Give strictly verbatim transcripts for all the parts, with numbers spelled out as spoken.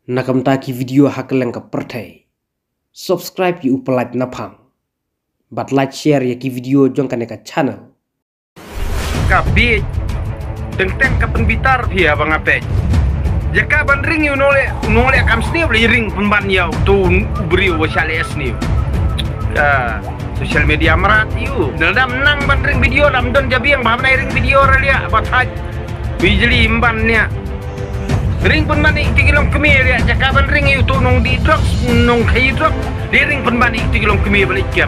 Na ka bynta ki video ha kylleng ka pyrthei, subscribe ïa u Palat Naphang bad like share ïa ki video jong kane ka channel. Ka bieit. Teng teng ka pynbitar phi ïa ba nga peit. Jaka ban ring ïa u nongleh, u nongleh kam sniew, leh ring pynban ïa uto u briew ba shah leh sniew. Ka social media mrad ïa u. Dang dam nang ban ring video, dam don jabieng ba ban ai ring video ra liah ba thait. Bijli mban nia. Ring pynban ïa kito ki longkmie ïa, jaka ban ring ïa uto u nongdih drugs, nongkhaïi drugs. Leh ring pynban ïa kito ki longkmie ba leh kem.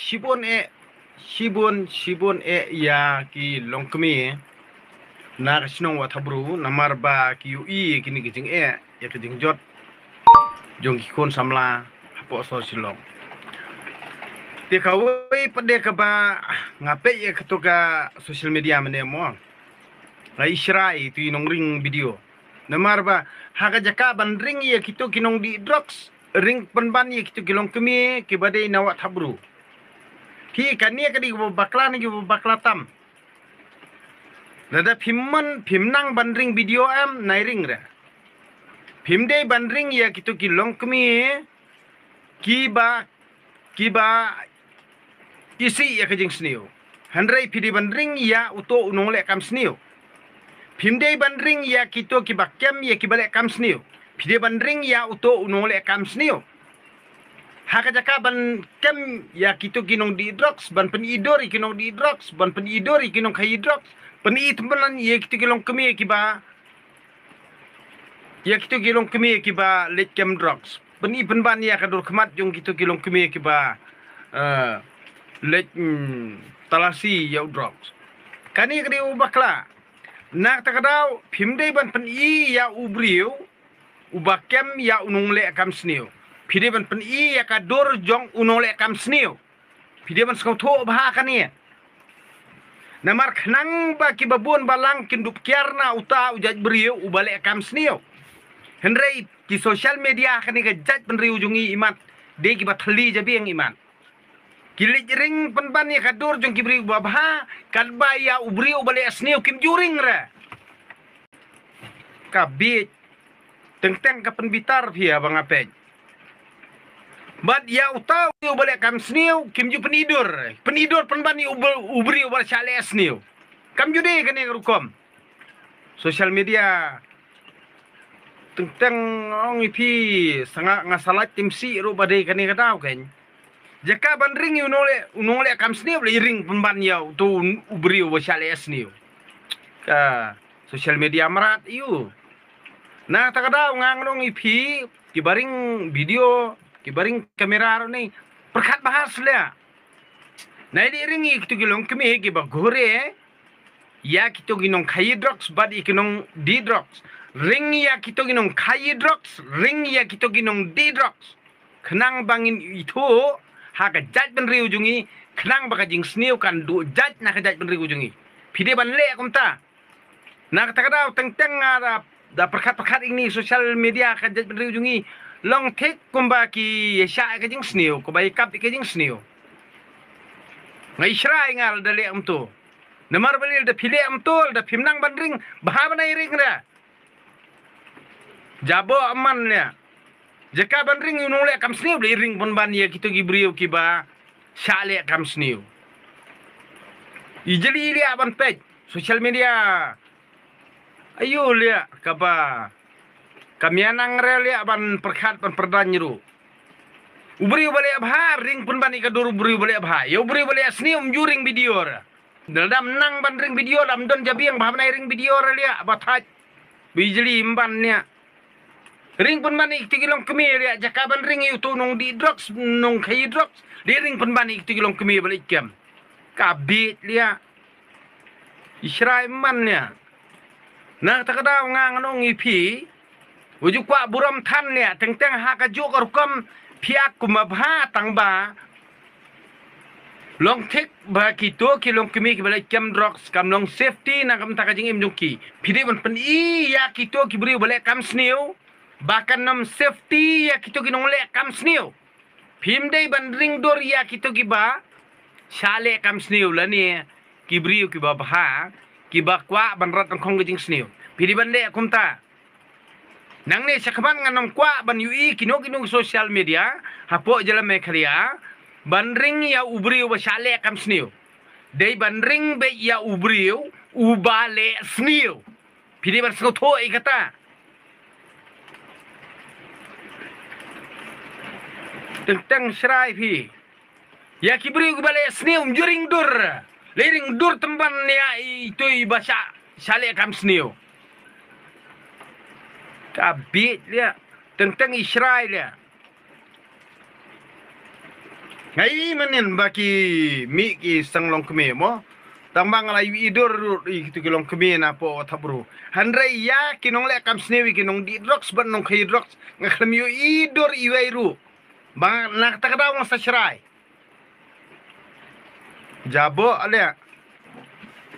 Shibun eh, shibun, shibun eh ïa ki longkmie na ka shnong Wathabru, namar ba ki ïohi kine ki jingeh ïa ka jingjot jong ki khun samla hapoh sor Shillong. Te kawei pat de kaba nga peit ïa kato ka social media mynne mo, nga ïshrai ïa uto u nongring video. Namar ba ha ka jaka ban ring ïa kito ki nongdih drugs, ring pynban ïa kito ki longkmie kiba dei na Wathabru. Phi, kane ka dei kaba bakla ne kaba bakla tam. Lada phim mon, phim nang ban ring video em, nai ring re. Phim dei ban ring ïa kito ki longkmie kiba, kiba isih ïa ka jingsniew. Hynrei phi dei ban ring ïa uto u nongleh kam sniew. Phim dei ban ring ïa kito kiba kem ïa kiba leh kam sniew. Phi dei ban ring ïa uto u nongleh kam sniew. Ha ka jaka ban kem ïa kito ki nongdih drugs, ban pyni dur ïa ki nongdih drugs, ban pyni dur ïa ki nongkhaïi drugs, pyni tymmen ïa kito ki longkmie kiba, ïa kito ki longkmie kiba leh kem drugs. Pyni pynban ïa ka dur khmat jong kito ki longkmie kiba, eh, leh, mm, talasi ïa u drugs. Kane ka dei u bakla. Na kata ka daw, phim dei ban pyni ïa u briew uba kem ïa u nongleh kam sniew. Phi dei ban pyni ïa ka dur jong u nongleh kam sniew. Phi dei ban sngewthuh bha kane. Namar khnang ba kiba bun balang kin dup kiar na uta u jait briew uba leh kam sniew. Hynrei ki social media kane ka jaitbynriew jong ngi imat, dei kiba thylli jabieng imat. Ki leh ring pynban ïa ka dur jong ki briew babha, katba ïa u briew uba leh sniew kim ju ring re. Ka bieit. Teng teng ka pynbitar phi ïa ba nga peit. Bad ïa uta u briew uba leh kam sniew, kim ju pyni dur. Pyni dur pynban ïa u ba, u briew uba shah leh sniew. Kam ju dei kane ka rukom. Social media. Teng teng ong ïa phi, sngewbha nga sa lait tim sih ruh ba dei kane ka daw keiñ. Jaka ban ring ïa u nongleh, u nongleh kam sniew, leh ring pynban ïa uto u briew uba shah leh sniew. Ka social media mrad ïa u. Na kata ka daw nga ong ïa phi, kiba ring video, kiba ring kamera ruh ne, pyrkhat bha shuh leh. Nai dei ring ïa kito ki longkmie kiba gure ïa kito ki nongkhaïi drugs bad ïa ki nongdih drugs. Ring ïa kito ki nongkhaïi drugs, ring ïa kito ki nongdih drugs. Khnang ba ngin ithuh ha ka jaitbynriew jong ngi, khnang ba ka jingsniew kan duh jait na ka jaitbynriew jong ngi. Phi dei ban leh kumta. Na kata ka daw teng teng nga da, da pyrkhat pyrkhat ïa kine social media ka jaitbynriew jong ngi. Long thik kumba ki ïa shah ïa ka jingsniew, kumba ïa kap ïa ka jingsniew. Nga ïshrai nga lada leh kumto. Namar balei lada phi leh kumto, lada phim nang ban ring, bha ban ai ring re. Jaboh man leh. Jaka ban ring ïa u nongleh kam sniew, leh ring pynban ïa kito ki briew kiba shah leh kam sniew. I jeli liah ban peit social media. Ayu liah kaba ka mianang re liah ban pyrkhat ban pyrdan ruh. U briew ba leh bha ring pynban ïa ka dur u briew ba leh bha. Ïa u briew ba leh sniew um ju ring video re. Dal dam nang ban ring video lam don jabieng ba hap nai ring video re liah ba thait. Ba i jeli mban liah. Ring pynban ïa kito ki longkmie liah jaka ban ring ïa uto nong dih drugs nong khaïi drugs. Dei ring pynban ïa kito ki longkmie ba leh kem. Ka bit liah. I shrai man liah. Na kata ka daw nga ngan ong ïa phi. U ju kwah burom than liah teng teng ha ka juk rukom phi ak kumba bha tang ba long thik ba kito ki longkmie kiba leh kem drugs kam long safety na ka bynta ka jingim jong ki. Phi dei ban pyni ïa kito ki briew ba leh kam sniew ba kan ym safety ïa kito ki nong leh kam sniew. Phim dei ban ring dur ïa kito kiba shah leh kam sniew lane ki briew kiba bha kiba kwah ban rat nyngkong ka jingsniew. Phi dei ban leh kumta. Nangne shakhmat ngan ym kwah ban ïohi kino kino social media hapoh jylla Meghalaya ban ring ïa u briew ba shah leh kam sniew. Dei ban ring beit ïa u briew uba leh sniew. Phi dei ban sngewthuh ïa kata. Teng teng shrai phi. Ïa ki briew kiba leh sniew um ju ring dur. Leh ring dur tymban ïa ito iba shah shah leh kam sniew. Ka bit liah. Teng teng i shrai liah. Nga i manin ba ki mih ki sang longkmie mo. Tang ba nga la ïohi dur ruh ïa kito ki longkmie napoh Thapbru. Hynrei ïa ki nong leh kam sniew ïa ki nong dih drugs bad nong khaïi drugs nga khlem ïohi dur iwei ruh. Ba na kata ka daw nga sa shrai. Jaboh liah.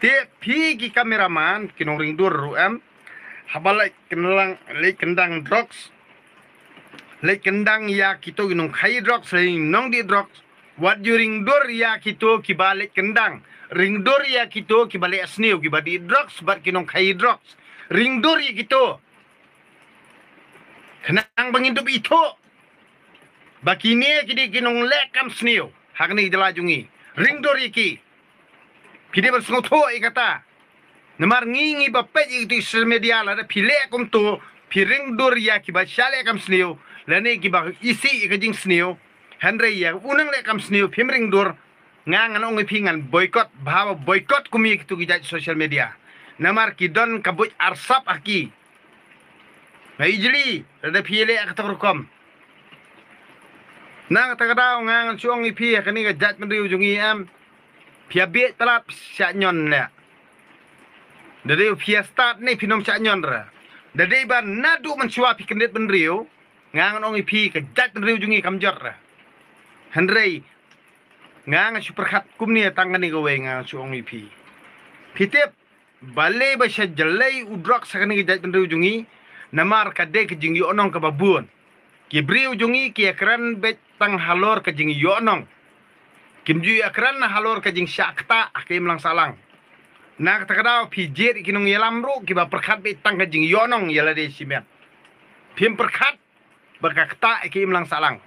Te phi ki cameraman ki nong ring dur ruh em. Haba leh kyndang leh kyndang drugs. Leh kyndang ïa kito ki nong khaïi drugs leh nong dih drugs. Wat ju ring dur ïa kito kiba leh kyndang. Ring dur ïa kito kiba leh sniew kiba dih drugs bad ki nong khaïi drugs. Ring dur ïa kito. Khnang ba ngin dup ithuh ba kine ki dei ki nong leh kam sniew ha kane ka jylla jong ngi. Ring dur ïa ki. Phi dei ban sngewthuh ïa kata. Namar ngi ngi ba peit ïa kito social media lada phi leh kumto phi ring dur ïa kiba shah leh kam sniew lane kiba isih ïa ka jingsniew. Hynrei ïa u nang leh kam sniew phim ring dur. Nga ngan ong ïa phi ngan boycott bha ba boycott kum ïa kito ki jait social media. Namar ki don ka buit arsap ha ki. Nga i jeli lada phi leh kata ka rukom. Na kata ka daw nga ngan shu ong ïa phi ha kane ka jait bynriew jong ngi em. Phi ïa bit palat shah ñion leh. Da dei phi ïa stad ne phi nym shah ñion re. Da dei ba naduh mynshuwa phi kyndit bynriew. Nga ngan ong ïa phi ka jait bynriew jong ngi kam jot re. Hynrei nga nga shu pyrkhat kumne tang kane kawei nga shu ong ïa phi. Phi tip balei ba sha jyllei u drugs ha kane ka jait bynriew jong ngi. Namar ka dei ka jingïohnong kaba bun. Ki briew jong ngi ki ïakren beit tang halor ka jingïohnong. Kim ju ïakren halor ka jingshah ktah ha ka imlang sahlang. Na kata ka daw phi jied ïa ki nongïalam ruh kiba pyrkhat beit tang ka jingïohnong ïa lade shimet. Phim pyrkhat ba ka ktah ïa ka imlang sahlang.